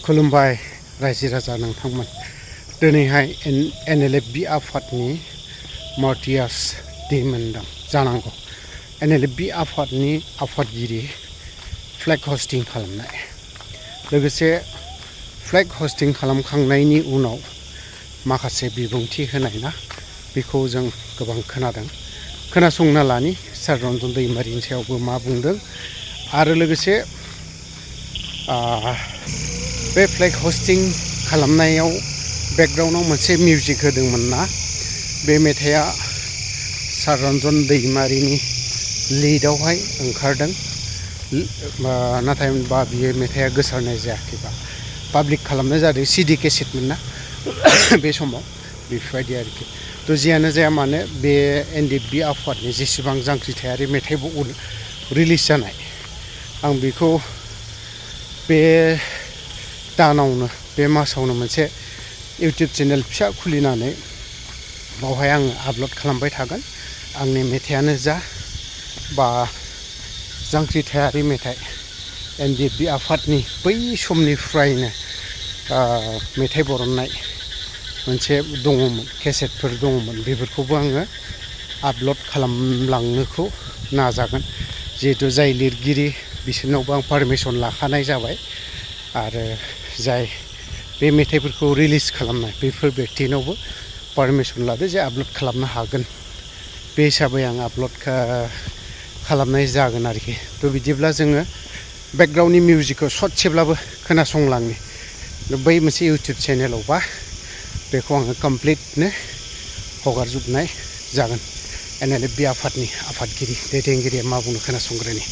खुलुमबाय रायजो राजा नोंथांमोन। दिनैहाय NLFB आफादनि मार्टियास दैमोनदां जानांगौ। NLFB आफादनि आफादगिरि फ्लेग हस्टिं खालामनाय, लोगोसे फ्लेग हस्टिं खालामखांनायनि उनाव माखासे बिबुंथि होनाय ना, बेखौ जों गोबां खोनादों। खोनासंना लानि सार रन्जन दैमारिनि सायावबो मा बुंदों, आरो लोगोसे बे फ्लेग हस्टिं खालामनायाव बेकग्राउन्डआव मोनसे मिउजिक होदोंमोन ना, बे मेथाइआ सार रन्जन दैमारिनि लिडआवहाय ओंखारदों, नाथाय बा बियो मेथाइआ गोसारनाय जायाखैबा पाब्लिक खालामनाय जादों। CD केसेटमोन ना बे समाव, बेफोरबायदि आरोखि। थ' जियानो जाया मानो, बे NLFB आफादनि जेसेबां जांख्रिथायारि मेथाइ रिलिज जानाय, आं बेखौ बे दानावनो, बे मासावनो मोनसे इउटुब चेनेल फिसा खुलिनानै बावहाय आङो आपल'ड खालामबाय थागोन। आंनि मेथाइयानो जा बा जांख्रिथायारि मेथाइ, NLFB आफादनि बै समनिफ्रायनो मेथाइ बरननाय मोनसे दङमोन, केसेटफोर दङमोन, बेफोरखौबो आङो आपल'ड खालामलांनोखौ नाजागोन। जिहेथु जाय लिरगिरि बिसोरनावबो आं पारमिसन लाखानाय जाबाय, आरो जाय बे मेथाइफोरखौ रिलिज खालामनाय बेफोर बेक्तिनावबो पारमिसन लादो जे आपल'ड खालामनो हागोन। बे हिसाबै आं आपल'ड खालामनाय जागोन आरोखि। थ' बिदिब्ला जोङो बेकग्राउन्डनि मिउजिकखौ ससेब्लाबो खोनासंलांनि बै मोनसे इउटुब चेनेलावबा, बेखौ आङो कमप्लिटनो हगारजोबनाय जागोन। NLFB आफादनि आफादगिरि दैदेनगिरिया मा बुंनो खोनासंग्रोनि।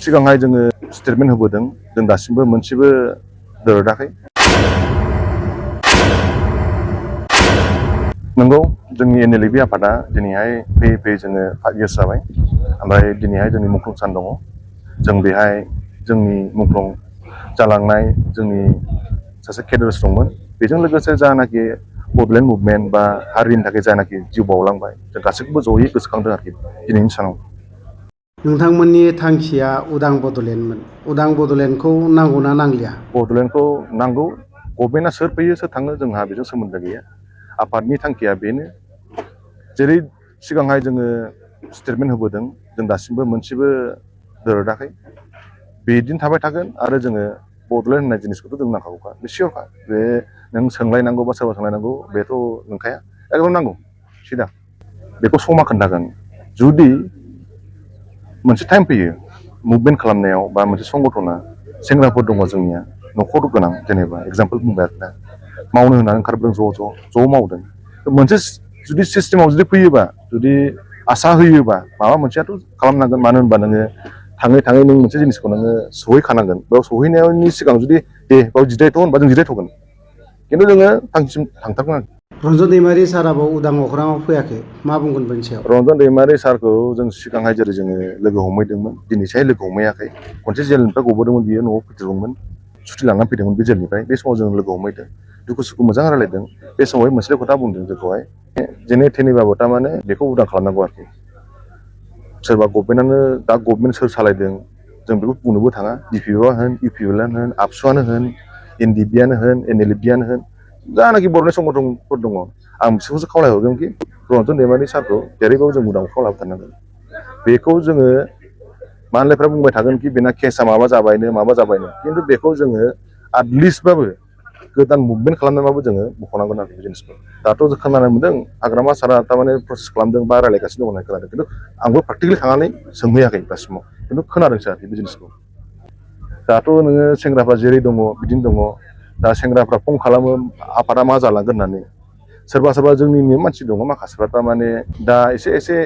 सिगांहाय जोङो स्टेटमेन्ट होबोदों, जों दासिमबो मोनसेबो दोरोदाखै। नंगौ, जोंनि NLFB आफादा दिनैहाय फैयै फैयै जोङो 5 इयार्स जाबाय। ओमफ्राय दिनैहाय जोंनि मुंख्लं सान दङ। जों बेहाय जोंनि मुंख्लं जालांनाय जोंनि सासे केडार्स दंमोन, बेजों लोगोसे जानाखि बड'लेण्ड मुभमेन्ट बा हारिनि थाखाय जानाखि जिउ बावलांबाय, जों गासैखौबो जयै गोसोखांदों आरोखि दिनैनि सानाव। नोंथांमोननि थांखिया उदां बड'लेण्डमोन। उदां बड'लेण्डखौ नांगौना नांलिया? बड'लेण्डखौ नांगौ। गभर्नमेन्टआ सोर फैयो सोर थाङो जोंहा बेजों सोमोन्दो गैया। आफादनि थांखिया बेनो, जेरै सिगांहाय जोङो स्टेटमेन्ट होबोदों, जों दासिमबो मोनसेबो दोरोदाखै। बिदिनो थाबाय थागोन, आरो जोङो बड'लेण्ड होननाय जिनिसखौथ' जों नांखागौखा, बे सियरखा। बे नों सोंलायनांगौ बा सोरबा सोंलायनांगौ बेथ' नंखाया, एकदम नांगौ सिदा। बेखौ समा खोन्थागोन। जुदि मोनसे टाइम फैयो मुभमेन्ट खालामनायाव, बा मोनसे संगठना, सेंग्राफोर दङ जोंनिया न'खर गोनां, जेनेबा एग्जाम्पोल बुंबाय आरोना, मावनो होननानै ओंखारबोदों, ज' मावदों। मोनसे जुदि सिस्टेमाव जुदि फैयोबा, जुदि आसा होयोबा, माबा मोनसेयाथ' खालामनांगोन। मानो होनबा नोङो थाङै थाङै नों मोनसे जिनिसखौ नोङो सहैखानांगोन। बेयाव सहैनायनि सिगां जुदि दे बेयाव जिरायथ' होनबा जों जिरायथ'गोन, खिन्थु जोङो थांखिसिम थांथारगोन आरो। रन्जन दैमारि साराबो उदां अख्राङाव फैयाखै, मा बुंगोन बेनि सायाव? रन्जन दैमारि सारखौ जों सिगांहाय जेरै जोङो लोगो हमहैदोंमोन, दिनैसाय लोगो हमहैयाखै। खनसे जेलनिफ्राय गबोदोंमोन, बियो न'आव फैदेरदोंमोन, सुथि लानानै फैदोंमोन बे जेलनिफ्राय। बे समाव जों लोगो हमहैदों, दुखु सुखु मोजां रायलायदों। बे समावहाय मोनसे खोथा बुंदों जोंखौहाय, जेने थेनेबाबो थारमाने बेखौ उदां खालामनांगौ आरोखि। सोरबा गभर्नमेन्टआनो, दा गभर्नमेन्ट सोर सालायदों जों बेखौ बुंनोबो थाङा। DPO होन, UPL होन, आबसुआनो होन, NDBआनो होन, NLFBआनो होन, जानाखि बर'नि संगठनफोर दङ, आं बिसोरखौसो खावलायहरगोन कि रन्जन दैमारि सारखौ जेरैबाबो जों उदां अख्राङाव लाबोथारनांगोन। बेखौ जोङो मालायफ्रा बुंबाय थागोन कि बेना केसा माबा जाबायनो माबा जाबायनो, खिन्थु बेखौ जोङो आटलिस्टबाबो गोदान मुभमेन्ट खालामनानैबाबो जोङो बख'नांगोन आरो बे जिनिसखौ। दाथ' जों खोनानो मोन्दों हाग्रामा सारआ थारमाने प्रसेस खालामदों बा रायलायगासिनो दं होननाय खोनादों, खिन्थु आंबो प्रेक्टिकेलि थांनानै सोंहैयाखै दासिमाव, खिन्थु खोनादोंसो आरोखि बे जिनिसखौ। दाथ' नोङो सेंग्राफ्रा जेरै दङ बिदिनो दङ। दा सेंग्राफ्रा फन खालामो आफादा मा जालांगोन होननानै। सोरबा सोरबा जोंनिनो मानसि दङ माखासेफ्रा थारमाने दा एसे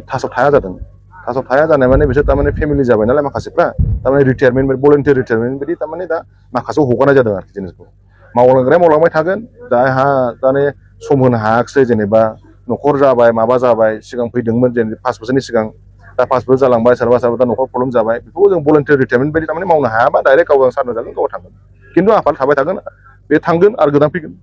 थासआव थाया जादों। थासआव थाया जानाय माने बिसोर थारमाने फेमिलि जाबाय नालाय माखासेफ्रा, थारमाने रिटायारमेन्ट भलन्टियार रिटायारमेन्ट बायदि थारमाने दा माखासेयाव हगारनाय जादों आरोखि जिनिसखौ। मावलांग्राया मावलांबाय थागोन, जायहा थारमाने सम होनो हायाखिसै, जेनेबा न'खर जाबाय माबा जाबाय सिगां फैदोंमोन जेनेबा 5 बोसोरनि सिगां दा 5 बोसोर जालांबाय सोरबा सोरबा दा न'खर प्रब्लेम जाबाय बेखौ जों भलन्टियार रिटायारमेन्ट बायदि थारमाने मावनो हायाबा डाइरेक्ट गाव सारना जागोन गाव थांगोन खिन्थु आफाद थाबाय थागोन बे थांगोन आरो गोदान फैगोन